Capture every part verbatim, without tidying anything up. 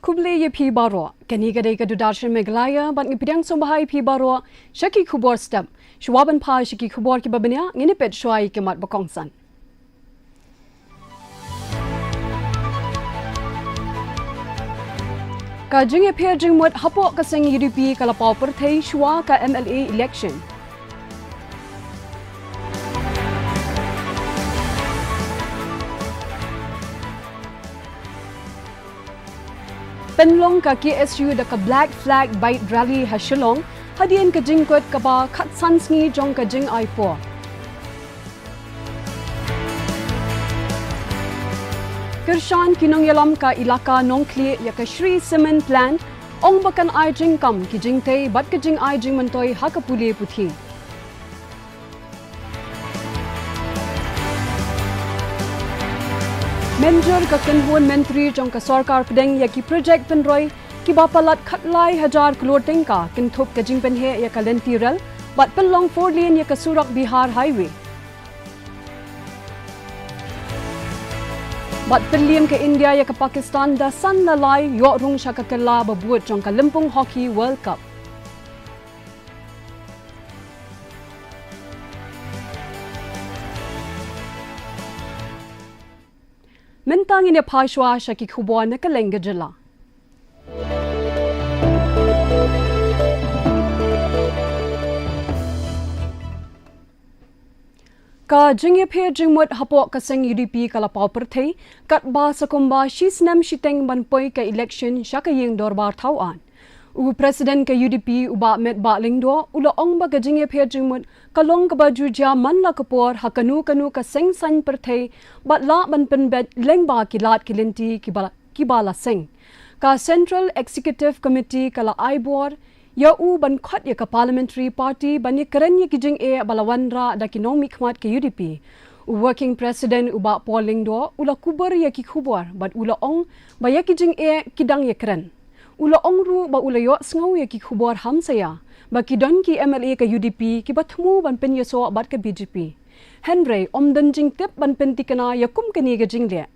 Khublei ïa phi baroh. Kane ka dei ka Doordarshan Meghalaya bad ngi pdiang sngewbha ïa phi baroh sha ki khubor step. Shuwa ban phai sha ki khubor kiba bniah, ngin ïa peit shuwa ïa ki mat ba kongsan. Ka jingïapher jingmut hapoh ka seng U D P ka la paw pyrthei shuwa ka M L A election. Pynlong ka K S U da ka Black Flag Bike Rally ha Shillong, hadien ka jingkut kaba khatsan sngi jong ka jingai por. Kyrshan ki nongïalam ka Elaka Nongkhlieh ïa ka Shree Cement Plant, ong ba kan ai jingkam ki jingtei bad ka jingai jingmyntoi ha ka pule puthi. Mynjur ka kynhun myntri jong ka sorkar pdeng ïa ki projek pynroi kiba palat khatlai hajar klur tyngka, kynthup ka jingpynheh ïa ka lynti rel bad pynlong four lane ïa ka surok Bihar Highway. Bad pynliem ka India ïa ka Pakistan da san la lai, ïoh rung sha ka kylla ba bud jong ka lympung hockey World Cup. Mynta ngin ïa phai shuwa sha ki khubor na kylleng ka jylla. Ka jingïapher jingmut hapoh ka seng U D P ka la paw pyrthei, katba sa kumba shi snem shiteng ban poi ka election sha ka ïing dorbar thawaiñ. U President ka U D P u Bah Metbah Lyngdoh u la ong ba ka jingïapher jingmut ka long kaba ju jia man la ka por ha kano kano ka seng saiñ pyrthei, bad lah ban pynbeit lyngba ki lad ki lynti kiba, kiba la seng. Ka Central Executive Committee ka la ai bor ïa u ban khot ïa ka Parliamentary Party ban ïakren ïa ki jingeh ba la wanrah da ki nongmihkhmat ka U D P. U Working President u Bah Paul Lyngdoh u la kubur ïa ki khubor bad u la ong ba ïa ki jingeh ki dang ïakren. U la ong ruh ba u la ïohsngew ïa ki khubor hamsaïa ba ki don ki M L A ka U D P kiba thmu ban pynïasoh bad ka B J P. Hynrei ym don jingtip ban pynthikna ïa kum kane ka jingleh.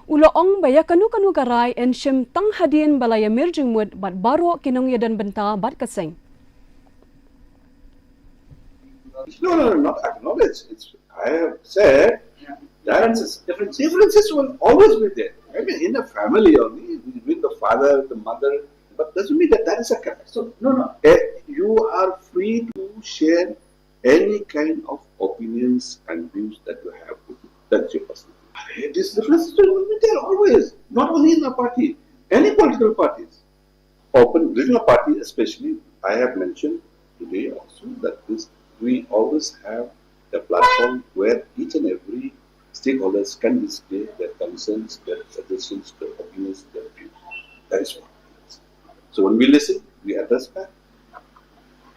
U la ong ba ïa kano kano ka rai yn shim tang hadien ba la ïamir jingmut bad baroh ki nongïadon bynta bad ka seng. No, no, no, not acknowledge. It's, I have said differences. Differences, differences will always be there. I mean, in a family only, between the father, the mother, but doesn't mean that that is a correct. So, no, no. Eh, you are free to share any kind of opinions and views that you have. That's your personal. Eh, these differences will be there always, not only in a party, any political parties. Open, within a party especially, I have mentioned today also that this, we always have a platform where each and every stakeholders can display their concerns, their suggestions, their opinions, their views. That is what it is. So when we listen, we address back.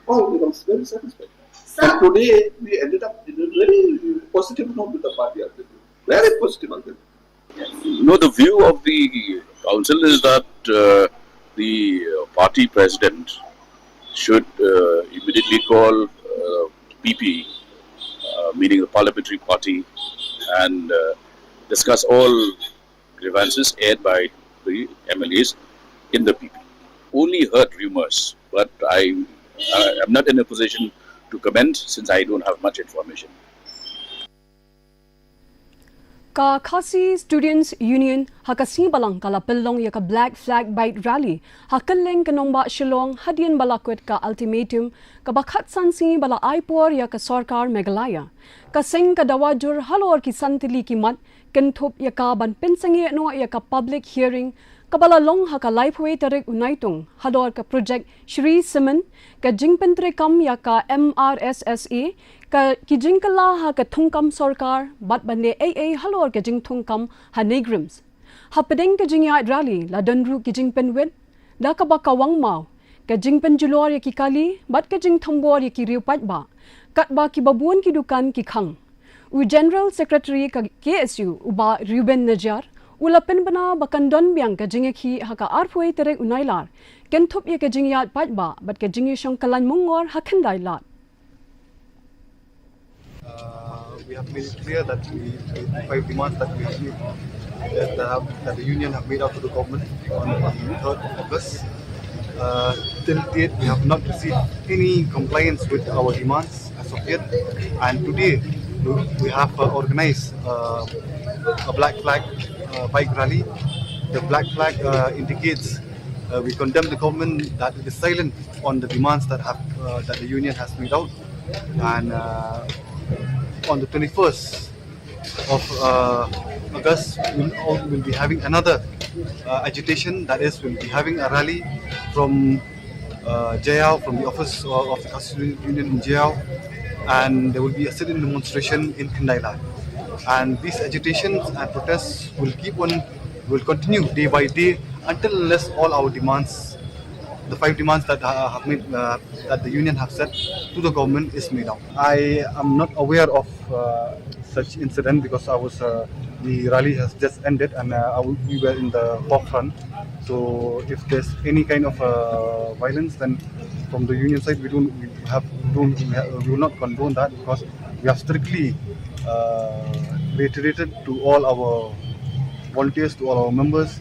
All becomes very satisfied. And today we ended up in a very positive note with the party argument. Very positive argument. No, the view of the council is that uh, the uh, party president should uh, immediately call uh, P P, uh, meaning the parliamentary party, and uh, discuss all grievances aired by the M L As in the P P. Only heard rumors, but I, I am not in a position to comment since I don't have much information. Ka Khasi Students Union ha ka sngi Balang ka la pynlong ïa ka Black Flag Bike Rally ha kylleng ka nongbah Shillong hadien ba la kut ka ultimatum kaba khatsan sngi ba la ai por ïa ka sorkar Meghalaya. Ka seng ka dawa jur halor ki san tylli ki mat, kynthup ïa ka ban pynsangeh noh ïa ka public hearing kaba la long ha ka laiphew wei tarik u Naitung halor ka project Shree Cement, ka jingpyntreikam ïa ka M R S S A, ka, ki jingkylla ha ka thungkam sorkar bad ban leh ei ei halor ka jingthungkam ha NEIGRIHMS. Hapdeng ka jingïaid rally la don ruh ki jingpynwit da kaba kawang maw, ka jingpynjulor ïa ki kali bad ka jingthombor ïa ki riew paidbah, katba kiba bun ki dukan ki khang. U General Secretary ka K S U u Bah Reuben Najiar u la pynbna ba kan don biang ka jingïakhih ha ka arphew wei tarik u Nailar, kynthup ïa ka jingïaid paidbah bad ka jingïashong kyllain mungor ha Khyndailad. Uh, we have made it clear that we, the five demands that we have made, that, uh, that the union have made out to the government on the third of August. Uh, till date, we have not received any compliance with our demands as of yet. And today, we, we have, uh, organized, uh, a black flag, uh, bike rally. The black flag, uh, indicates, uh, we condemn the government that it is silent on the demands that have, uh, that the union has made out. And, uh, on the twenty-first of, uh, August, we'll, all, we'll be having another, uh, agitation. That is, we'll be having a rally from, uh, Jaiaw, from the office, uh, of the Khass Union in Jaiaw, and there will be a sit-in demonstration in Khandailar. And these agitations and protests will keep on, will continue day by day until unless all our demands, the five demands that, uh, have made, uh, that the union have set to the government is made out. I am not aware of, uh, such incident because I was, uh, the rally has just ended and, uh, I w- we were in the forefront. So if there's any kind of, uh, violence, then from the union side, we don't, we have, don't, we, have, we will not condone that because we have strictly, uh, reiterated to all our volunteers, to all our members,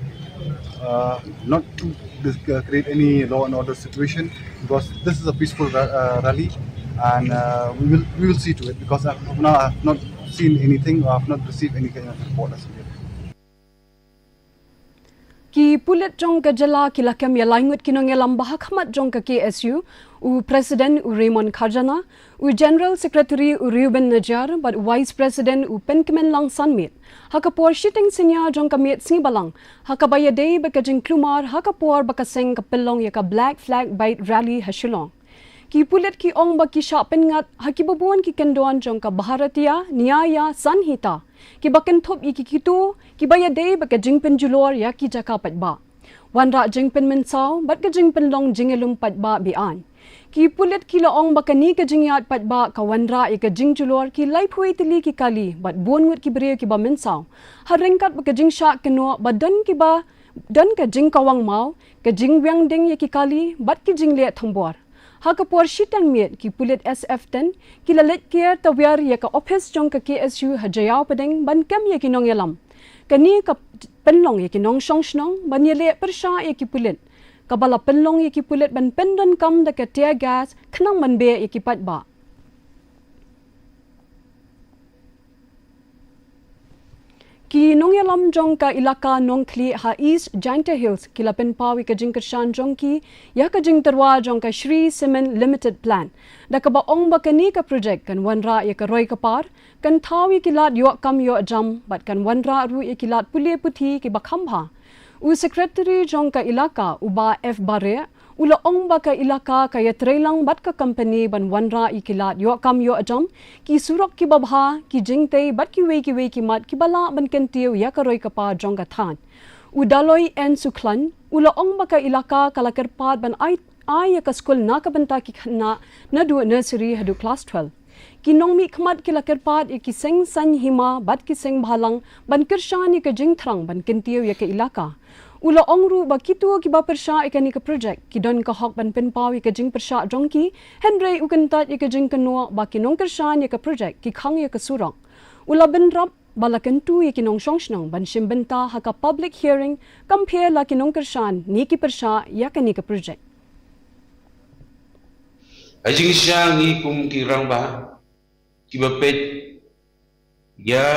uh, not to dis- uh, create any law and order situation because this is a peaceful ra- uh, rally, and, uh, we will, we will see to it because as of now I have not seen anything or I have not received any kind of report as of yet. Ki pulit jong ka jylla ki la kem ïa lai ngut ki nongïalam ba ha khmat jong ka K S U, u President u Raymond Kharjana, u General Secretary u Reuben Najiar bad u Vice President u Pynkmenlang Sanmiet ha ka por shiteng synñia jong ka miet sngi Balang, ha kaba ïadei bad ka jingkulmar ha ka por ba ka seng ka pynlong ïa ka Black Flag Bike Rally ha Shillong. Ki pulit ki ong ba ki shah pynngat ha kiba bun ki kyndon jong ka Bharatiya Nyaya Sanhita kiba kynthup ïa ki kito kiba ïadei bad ka jingpynjulor ïa ki jaka paidbah, wanrah jingpynmynsaw bad ka jingpynlong jingïalum paidbah be-aiñ. Ki pulit ki la ong ba kane ka jingïaid paidbah ka wanrah ïa ka jingjulor ki laiphew tylli ki kali bad bun ngut ki briew kiba mynsaw, ha ryngkat bad ka jingshah kynnoh ba don kiba don ka jingkawang maw, ka jingwiang ding ïa ki kali bad ki jingleh thombor. Ha ka por shiteng miet ki pulit S F ten ki la leit ker tawiar ïa ka ophis jong ka K S U ha Jaiaw Pdeng ban kem ïa ki nongïalam. Kane ka pynlong ïa ki nongshong shnong ban ïaleh pyrshah ïa ki pulit, kaba la pynlong ïa ki pulit ban pyndonkam da ka tear gas khnang ban beh ïa ki paidbah. Ki nongïalam jong ka ilaka Nongkhlieh ha East Jaintia Hills ki la pynpaw ïa ka jingkyrshan jong ki ïa ka jingtyrwa jong ka Shree Cement Limited Plant, da kaba ong ba kane ka projek kan wanrah ïa ka roi ka par, kan thaw ïa ki lad ïoh kam ïoh jam bad kan wanrah ruh ïa ki lad pule puthi kiba kham bha. U Secretary jong ka ilaka u Bah F Bareh u la ong ba ka ilaka ka ïatreilang bad ka company ban wanrah ïa ki lad ïoh kam ïoh jam, ki surok kiba bha, ki jingtei bad kiwei kiwei ki mat kiba lah ban kyntiew ïa ka roi ka par jong ka thaiñ. U Daloi N Sukhlain u la ong ba ka ilaka ka la kyrpad ban ai ai ïa ka skul na ka bynta ki khynnah naduh nursery haduh klas twelve. Ki nongmihkhmat ki la kyrpad ïa ki seng saiñ hima bad ki seng bhalang ban kyrshan ïa ka jingthrang ban kyntiew ïa ka ilaka. U la ong ruh ba kito kiba pyrshah ïa kane ka projek ki don ka hok ban pynpaw ïa ka jingpyrshah jong ki, hynrei u kyntait ïa ka jingkynnoh ba ki nongkyrshan ïa ka projek ki khang ïa ka surok. U la bynrap ba la kyntu ïa ki nongshong shnong ban shim bynta ha ka public hearing, kam pher la ki nongkyrshan ne ki pyrshah ïa kane ka projek. Ha jingshisha ngi kum ki rangbah kiba peit ïa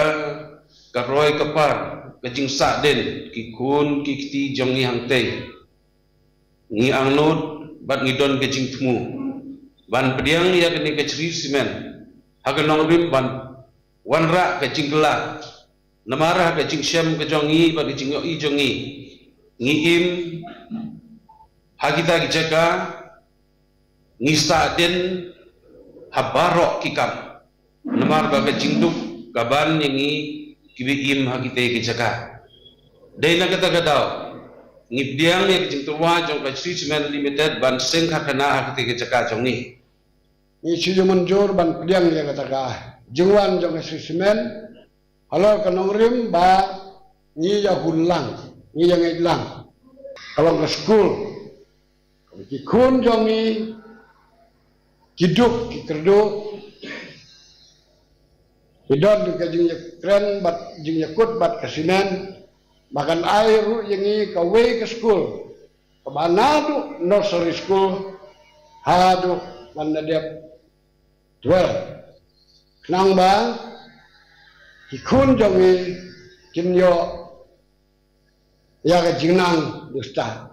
ka roi ka par, ka jingsahdien ki khun ki kti jong ngi hangtei, ngi angnud bad ngi don ka jingthmu ban pdiang ïa kane ka Shree Cement ha ka nongrim ban wanrah ka jingkylla. Namar ha ka jingshem ka jong ngi bad ka jingïohi jong ngi, ngi im ha kita ki jaka, ngi sahdien ha baroh ki kam. Namar ba ka jingduk ka ban ïa ngi kiba im ha kita ki jaka. Dei na kata ka daw ngi pdiang ïa ka jingtyrwa jong ka Shree Cement Limited ban seng karkhana ha kita ki jaka jong ngi. Ngi shu ïa mynjur ban pdiang ïa kata ka jingwan jong ka Shree Cement halor ka nongrim ba ngi ïa hun lang, ngi ïa ngeit lang. Ka long ka skul, ki khun jong ngi ki duk ki kyrduh, ki don ka jingïakren bad jingïakut bad ka cement. Ba kan ai ruh ïa ngi kawei ka skul kaba naduh nursery school haduh ban da dep twelve, khnang ba ki khun jong ngi kin ïoh ïa ka jingnang dustar.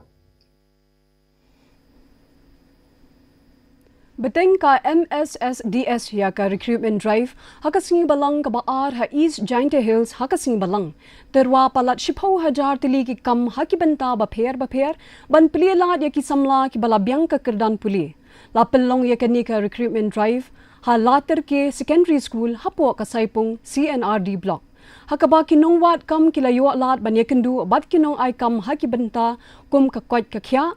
Bteng ka M S S D S ïa ka recruitment drive ha ka sngi Balang kaba ar ha East Jaintia Hills ha ka sngi Balang. Tyrwa palat shiphew hajar tylli ki kam ha ki bynta bapher bapher ban plie lad ïa ki samla kiba la biang ka kyrdan pule. La pynlong ïa kane ka recruitment drive ha Latyrke Secondary School hapoh ka Saipung C and R D Block, ha kaba ki nongwad kam ki la ïoh lad ban ïakynduh bad ki nongai kam ha ki bynta kum ka koit ka khiah,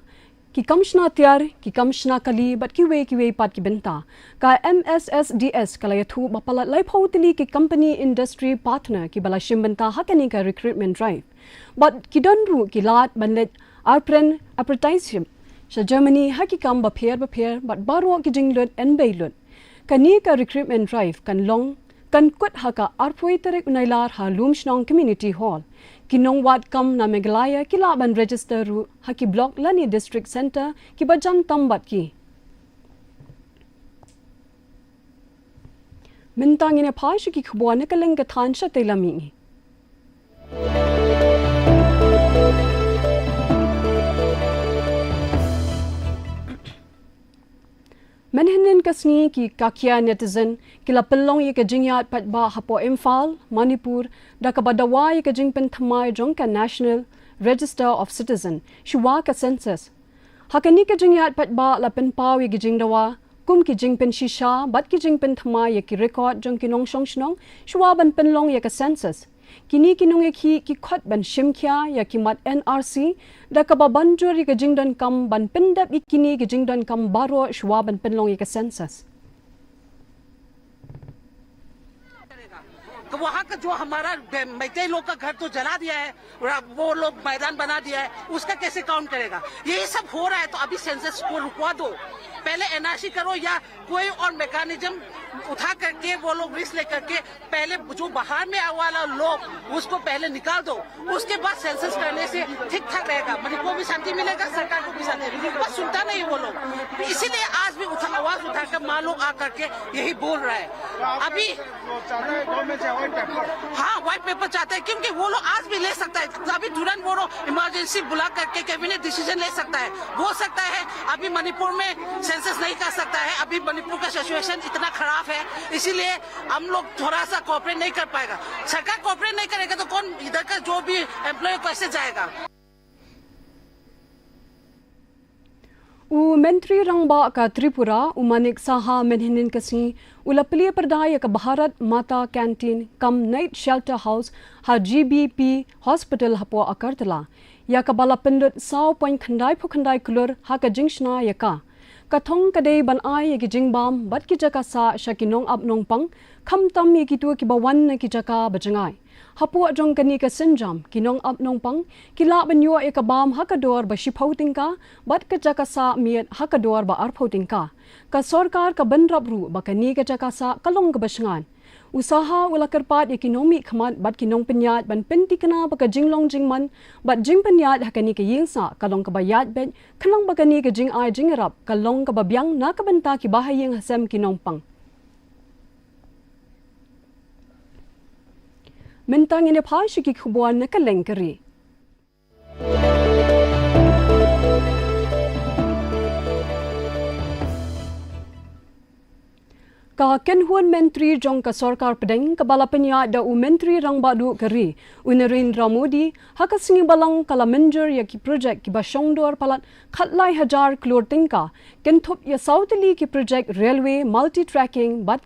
ki kam shna tiar, ki kam shna kali bad kiwei kiwei pat ki bynta. Ka M S S D S ka la ïathuh ba palat laiphew tylli ki company industry partner kiba la shim bynta ha kane ka recruitment drive. Bad ki don ruh ki lad ban leit arpren apprenticeship sha Germany ha ki kam bapher bapher bad baroh ki jinglut yn beit lut. Kane ka recruitment drive kan long, kan kut ha ka arphew tarik u Nailar ha Lumshnong Community Hall. Ki nongwad kam na Meghalaya ki lah ban register ruh ha ki block lane district centre kiba jan tam bad ki. Mynta ngin ïa phai sha ki khubor na ka lyngkha than shatei lam mihngi. Mynhynnin ka sngi ki Kakia netizen ki la pynlong ïa ka jingïaid paidbah hapoh Imphal, Manipur, da kaba dawa ïa ka jingpynthymmai jong ka National Register of Citizen shuwa ka census. Ha kane ka jingïaid paidbah la pynpaw ïa ki jingdawa kum ki jingpynshisha bad ki jingpynthymmai ïa ki record jong ki nongshong shnong shuwa ban pynlong ïa ka census. Kine ki nongïakhih ki khot ban shim khia ïa ki mat N R C da kaba ban jur ïa ka jingdonkam ban pyndep ïa kine ki jingdonkam baroh shuwa ban pynlong ïa ka census. तो वहाँ का जो हमारा बे-, मैतेई लोग का घर तो जला दिया है और अब वो लोग मैदान बना दिया है, उसका कैसे काउंट करेगा? ये सब हो रहा है तो अभी सेंसस को रुकवा दो, पहले एनआरसी करो या कोई और मैकेनिज्म उठा करके वो लोग रिस्क लेकर के पहले जो बाहर में आने वाला लोग उसको पहले निकाल दो, उसके बाद सेंसस करने से ठीक ठाक रहेगा, मणिपुर भी शांति मिलेगा, सरकार को भी शांति मिलेगी। बस सुनता नहीं वो लोग, इसीलिए आज भी उठा, आवाज उठाकर माँ लोग आ करके यही बोल रहा है। अभी वो चाहता है गवर्नमेंट से व्हाइट पेपर। हाँ, व्हाइट पेपर चाहता है, क्योंकि वो लोग आज भी ले सकता है। अभी तुरंत वो लोग इमरजेंसी बुला करके कैबिनेट डिसीजन ले सकता है, बोल सकता है अभी मणिपुर में सेंसस नहीं कर सकता है, अभी मणिपुर का सिचुएशन इतना खराब है, इसीलिए हम लोग थोड़ा सा कोऑपरेट नहीं कर पाएगा। सरकार कोऑपरेट नहीं करेगा तो कौन इधर का जो भी एम्प्लॉय कैसे जाएगा? U Myntri Rangbah ka Tripura, u Manik Saha, mynhynnin ka sngi u la plie pyrda ïa ka Bharat Mata Canteen cum Night Shelter House ha G B P Hospital hapoh Agartala, ïa kaba la pynlut saw point khyndai phew khyndai klur ha ka jingshna ïa ka. Ka thong ka dei ban ai ïa ki jingbam bad ki jaka sah sha ki nongap nongpang, khamtam ïa kito kiba wan na ki jaka ba jngai. Hapoh jong kane ka sienjam, ki nongap nongpang ki lah ban ïoh ïa ka bam ha ka dor ba shiphew tyngka bad ka jaka sah miet ha ka dor ba arphew tyngka. Ka sorkar ka bynrap ruh ba kane ka jaka sah ka long kaba shngaiñ. U Saha u la kyrpad ïa ki nongmihkhmat bad ki nongpynïaid ban pynthikna ba ka jinglong jingman bad jingpynïaid ha kane ka ïing sah ka long kaba ïaid beit, khnang ba kane ka jingai jingïarap ka long kaba biang na ka bynta ki bahaïing hasem ki nongpang. Mynta ngin ïa phai sha ki khubor na ka lyng ka ri. Ka kynhun myntri jong ka sorkar pdeng kaba la pynïaid da u Myntri Rangbah Duh ka ri, u Narendra Modi, ha ka sngi Balang ka la mynjur ïa ki projek kiba shongdor palat khatlai hajar klur tyngka, kynthup ïa saw tylli ki projek railway, multi tracking bad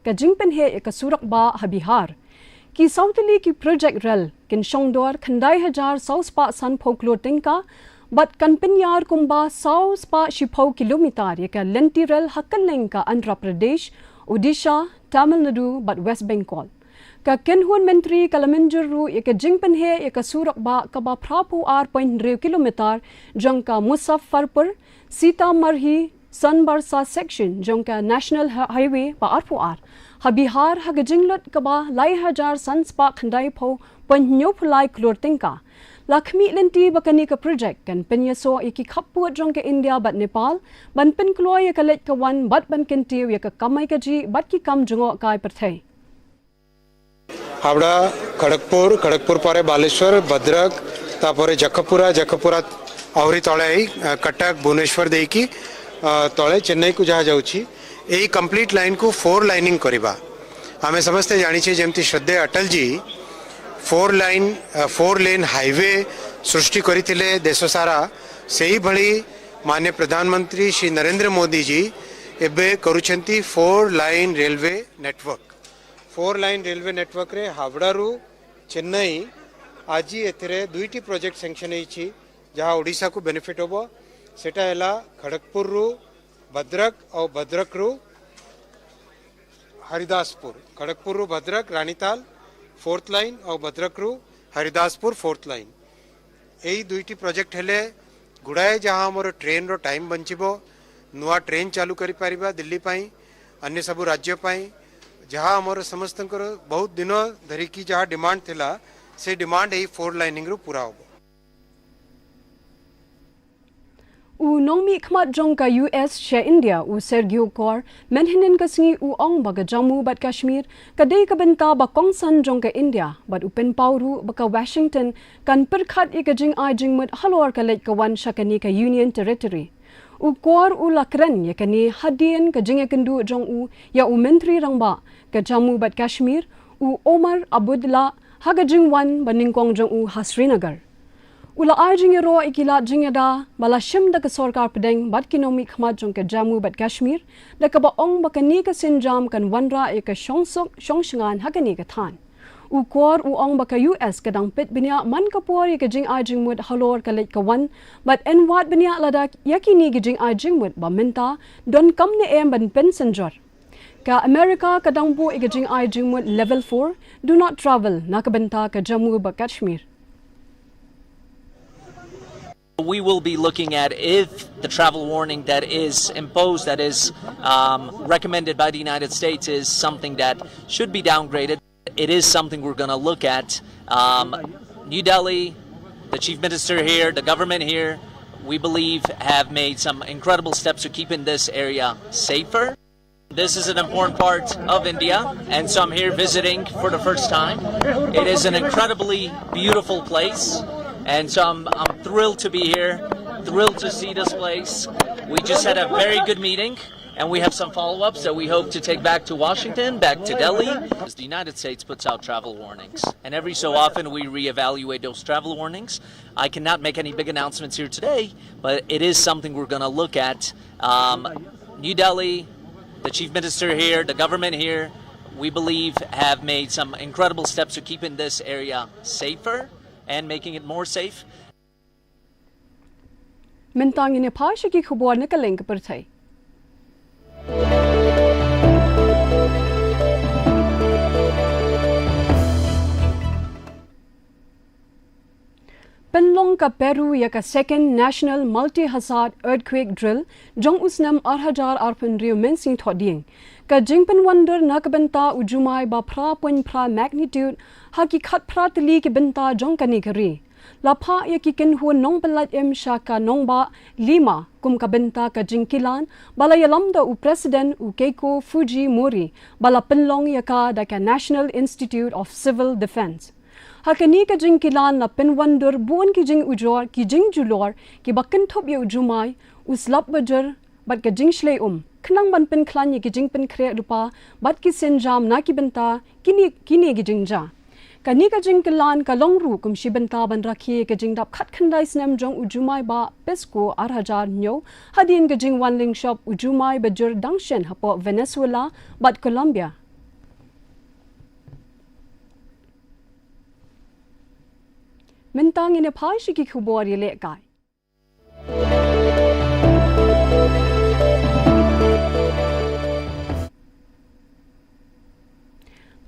ka jingpynheh ïa ka surok bah ha Bihar. Ki saw tylli ki projek rel kin shongdor khyndai hajar saw spah sanphew klur tyngka bad kan pynïar kumba saw spah shiphew kilometer ïa ka lynti rel ha kylleng ka Andhra Pradesh, Odisha, Tamil Nadu bad West Bengal. Ka kynhun myntri ka la mynjur ruh ïa ka jingpynheh ïa ka surok bah kaba phraphew ar point hynriew kilometer jong ka Muzaffarpur Sitamarhi Sonbarsa section jong ka National Hi-, Highway ba arphew ar. ha Bihar ha ka jinglut kaba lai hajar san spah khyndai phew point hynñiew phew lai klur tyngka. La khmih lynti ba kane ka projek kan pynïasoh ïa ki khappud jong ka India bad Nepal ban pynkloi ïa ka leit ka wan bad ban kyntiew ïa ka kamai kajih bad ki kam jngohkai pyrthei. হাবড়া, খড়গপুর, খড়গপুর পরে ବାଲେଶ୍ୱର, ଭଦ୍ରକ, ତାପରେ ଜଖପୁରା, ଜଖପୁରା ଆହୁରି ତଳେ ଏଇ, ଅ, କଟକ, ଭୁବନେଶ୍ୱର ଦେଇକି, ଅ, ତଳେ ଚେନ୍ନାଇକୁ ଯାହା ଯାଉଛି, ଏଇ କମ୍ପ୍ଲିଟ୍ ଲାଇନ୍କୁ ଫୋର୍ ଲାଇନିଂ କରିବା। ଆମେ ସମସ୍ତେ ଜାଣିଛେ ଯେମିତି ଶ୍ରଦ୍ଧେୟ ଅଟଲଜୀ ଫୋର୍ ଲାଇନ୍, ଅ, ଫୋର୍ ଲେନ୍ ହାଇୱେ ସୃଷ୍ଟି କରିଥିଲେ ଦେଶ ସାରା, ସେଇଭଳି ମାନ୍ୟ ପ୍ରଧାନମନ୍ତ୍ରୀ ଶ୍ରୀ ନରେନ୍ଦ୍ର ମୋଦିଜୀ ଏବେ କରୁଛନ୍ତି ଫୋର୍ ଲାଇନ୍ ରେଲୱେ ନେଟୱାର୍କ। ଫୋର୍ ଲାଇନ୍ ରେଲୱେ ନେଟୱାର୍କରେ ହାବଡ଼ାରୁ ଚେନ୍ନାଇ ଆଜି ଏଥିରେ ଦୁଇଟି ପ୍ରୋଜେକ୍ଟ ସାଙ୍କସନ୍ ହେଇଛି, ଯାହା ଓଡ଼ିଶାକୁ ବେନିଫିଟ୍ ହେବ। ସେଟା ହେଲା ଖଡ଼ଗପୁରରୁ ଭଦ୍ରକ ଆଉ ଭଦ୍ରକରୁ ହରିଦାସପୁର। ଖଡ଼ଗପୁରରୁ ଭଦ୍ରକ ରାଣୀତାଲ ଫୋର୍ଥ ଲାଇନ୍ ଆଉ ଭଦ୍ରକରୁ ହରିଦାସପୁର ଫୋର୍ଥ ଲାଇନ୍। ଏଇ ଦୁଇଟି ପ୍ରୋଜେକ୍ଟ ହେଲେ ଗୁଡ଼ାଏ ଯାହା ଆମର ଟ୍ରେନ୍ର ଟାଇମ୍ ବଞ୍ଚିବ, ନୂଆ ଟ୍ରେନ୍ ଚାଲୁ କରିପାରିବା ଦିଲ୍ଲୀ ପାଇଁ, ଅନ୍ୟ ସବୁ ରାଜ୍ୟ ପାଇଁ। ଯାହା ଆମର ସମସ୍ତଙ୍କର ବହୁତ ଦିନ ଧରିକି ଯାହା ଡିମାଣ୍ଡ ଥିଲା, ସେ ଡିମାଣ୍ଡ ଏଇ ଫୋର୍ ଲାଇନିଂରୁ ପୁରା ହେବ। U nongmihkhmat jong ka U S sha India, u Sergio Corr, mynhynnin ka sngi u ong ba ka Jammu bad Kashmir ka dei ka bynta ba kongsan jong ka India, bad u pynpaw ruh ba ka Washington kan pyrkhat ïa ka jingai jingmut halor ka leit ka wan sha kane ka Union Territory. U Corr u la kren ïa kane hadien ka jingïakynduh jong u ïa u Myntri Rangbah ka Jammu bad Kashmir, u Omar Abdullah, ha ka jingwan ba nyngkong jong u ha Srinagar. U la ai jingïaroh ïa ki lad jingïada ba la shim da ka sorkar pdeng bad ki nongmihkhmat jong ka Jammu bad Kashmir, da kaba ong ba kane ka sienjam kan wanrah ïa ka shongsuk shongshngaiñ ha kane ka thaiñ. U Corr u ong ba ka U S ka dang peit bniah man ka por ïa ka jingai jingmut halor ka leit ka wan, bad yn wad bniah lada ïa kine ki jingai jingmut ba mynta donkam ne em ban pynsynjor. Ka America ka dang buh ïa ka jingai jingmut level four, do not travel, na ka bynta ka Jammu bad Kashmir. We will be looking at if the travel warning that is imposed, that is um, recommended by the United States, is something that should be downgraded. It is something we're going to look at. Um, New Delhi, the chief minister here, the government here, we believe have made some incredible steps to keeping this area safer. This is an important part of India, and so I'm here visiting for the first time. It is an incredibly beautiful place, and so I'm, I'm thrilled to be here, thrilled to see this place. We just had a very good meeting, and we have some follow ups that we hope to take back to Washington, back to Delhi. As the United States puts out travel warnings, and every so often we reevaluate those travel warnings. I cannot make any big announcements here today, but it is something we're going to look at. Um, New Delhi, the chief minister here, the government here, we believe have made some incredible steps to keeping this area safer and making it more safe. Mynta ngin ïa phai sha ki khubor na ka liang ka pyrthei. Pynlong ka Peru ïa ka Second National Multi-Hazard Earthquake Drill jong u snem ar hajar arphew hynriew mynsngi thohdieng. Ka jingpynwandur na ka bynta u jumai ba phra point phra magnitude ha ki khatphra tylli ki bynta jong kane ka ri. La phah ïa ki kynhun nongpynlait im sha ka nongbah Lima kum ka bynta ka jingkilan ba la ïalam da u President u Keiko Fujimori, ba la pynlong ïa ka da ka National Institute of Civil Defence. Ha kane ka jingkilan la pynwandur bun ki jingujor, ki jingjulor kiba kynthup ïa u jumai, u slap bajur bad ka jingshlei um, khnang ban pynkhlaiñ ïa ki jingpynkhreh lypa bad ki sienjam na ki bynta kine, kine ki jingjia. Kane ka jingkilan ka long ruh kum shi bynta ban rakhe ïa ka jingdap khatkhyndai snem jong u jumai bah Pisco ar hajar hynñiew, hadien ka jingwan lyngshop u jumai bajur dang shen hapoh Venezuela bad Colombia. Mynta ngin ïa phai sha ki khubor ïalehkai.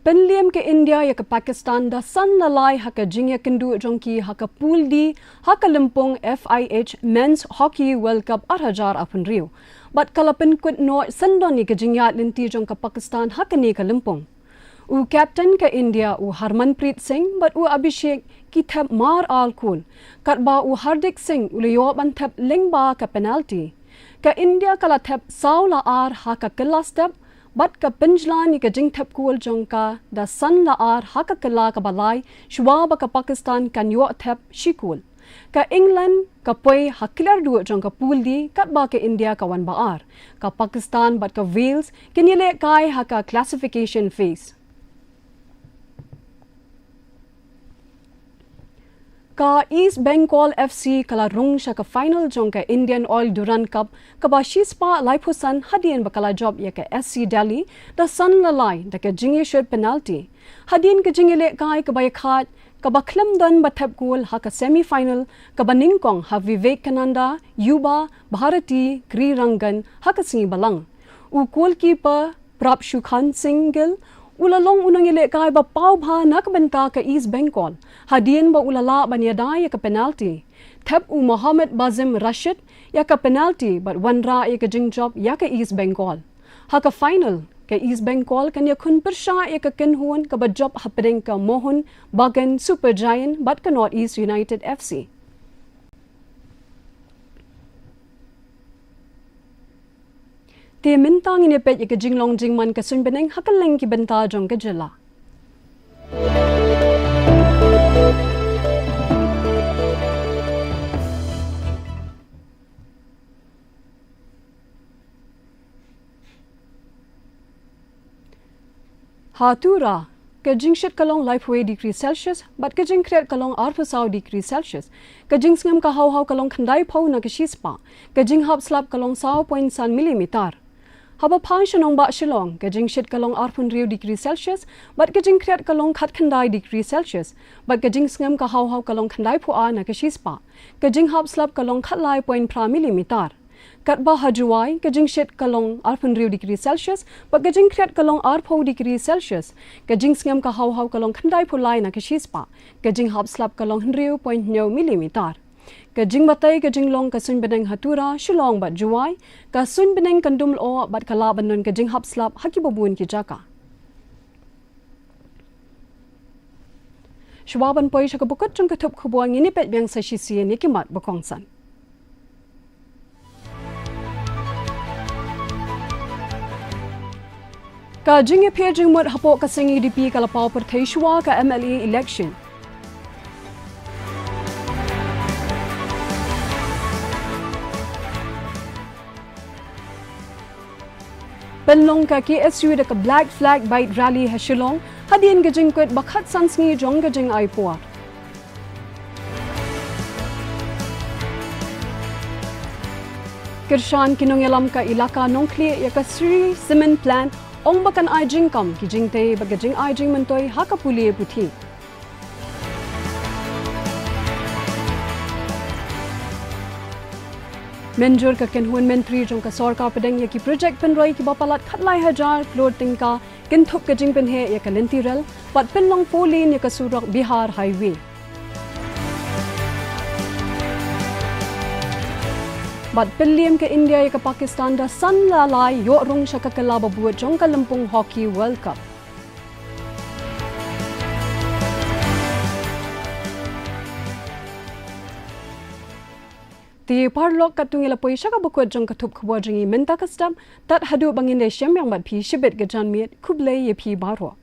Pynliem ka India ïa ka Pakistan da san la lai ha ka jingïakynduh jong ki ha ka Pool D ha ka lympung F I H Men's Hockey World Cup ar hajar arphew hynriew. Bad ka la pynkut noh syndon ïa ka jingïaid lynti jong ka Pakistan ha kane ka lympung. U captain ka India u Harmanpreet Singh bad u Abhishek ki thep mar ar kol. Katba u Hardik Singh u la ïoh ban thep lyngba ka penalty. Ka India ka la thep saw la ar ha ka kylla step, bad ka pynjlan ïa ka jingthep kol jong ka da san la ar ha ka kylla kaba lai, shuwa ba ka Pakistan kan ïoh thep shi kol. Ka England ka poi ha khlieh duh jong ka Pool D, katba ka India ka wan ba ar. Ka Pakistan bad ka Wales kin ïalehkai ha ka classification phase. Ka East Bengal F C ka la rung sha ka final jong ka Indian Oil Durand Cup kaba shispah laiphew san hadien ba ka la jop ïa ka S C Delhi da san la lai da ka jingïashut penalty. Hadien ka jingïalehkai kaba ïakhaid kaba khlem don ba thep kol ha ka semi final kaba nyngkong ha Vivekananda Yuba Bharati Krirangan ha ka sngi Balang. U goalkeeper Prabhsukhan Singh Gill u la long u nongïalehkai ba paw bha na ka bynta ka East Bengal hadien ba u la lah ban ïada ïa ka penalty. Thep u Mohammad Bazim Rashid ïa ka penalty bad wanrah ïa ka jingjop ïa ka East Bengal. Ha ka final, ka East Bengal kan ïakhun pyrshah ïa ka kynhun kaba jop hapdeng ka Mohun Bagan Super Giant bad ka North East United F C. Te mynta ngin ïa peit ïa ka jinglong jingman ka suiñ bneng ha kylleng ki bynta jong ka jylla. Ha Tura, ka jingshit ka long laiphew degree Celsius, bad ka jingkhriat ka long arphew saw degree Celsius. Ka jingsngem ka haw haw ka long khyndai phew na ka shispah. Ka jinghap slap ka long saw point san millimeter. Haba phai sha nongbah Shillong, ka jingshit ka long arphew hynriew degree Celsius, bad ka jingkhriat ka long khatkhyndai degree Celsius, bad ka jingsngem ka haw haw ka long khyndai phew ar na ka shispah. Ka jinghap slap ka long khatlai point phra millimeter. Katba ha Jowai, ka jingshit ka long arphew hynriew degree Celsius, bad ka jingkhriat ka long arphew degree Celsius. Ka jingsngem ka haw haw ka long khyndai phew lai na ka shispah. Ka jinghap slap ka long hynriew point hynñiew millimeter. Ka jingbatai ka jinglong ka suiñ bneng ha Tura, Shillong bad Jowai, ka suiñ bneng kan dum lyoh bad ka lah ban don ka jinghap slap ha kiba bun ki jaka. Shuwa ban poi sha ka bakut jong ka thup khubor ngin ïa peit biang sa shisien ïa ki mat ba kongsan. Ka jingïapher jingmut hapoh ka seng U D P ka la paw pyrthei shuwa ka M L A election. Pynlong ka K S U da ka Black Flag Bike Rally ha Shillong, hadien ka jingkut ba khatsan sngi jong ka jingai por. Kyrshan ki nongïalam ka Elaka Nongkhlieh ïa ka Shree Cement Plant, ong ba kan ai jingkam ki jingtei bad ka jingai jingmyntoi ha ka pule puthi. Mynjur ka kynhun myntri jong ka sorkar pdeng ïa ki projek pynroi kiba palat khatlai hajar klur tyngka, kynthup ka jingpynheh ïa ka lynti rel, bad pynlong four lane ïa ka surok Bihar Highway. Bad pynliem ka India ïa ka Pakistan da san la lai ïoh rung sha ka kylla ba bud jong ka lympung Hockey World Cup. Te paralok, katto ngi la poi sha ka bakut jong ka thup khubor jong ngi mynta ka step, tad haduh ba ngin ïashem biang bad phi shibit ka janmiet, khublei ïa phi baroh.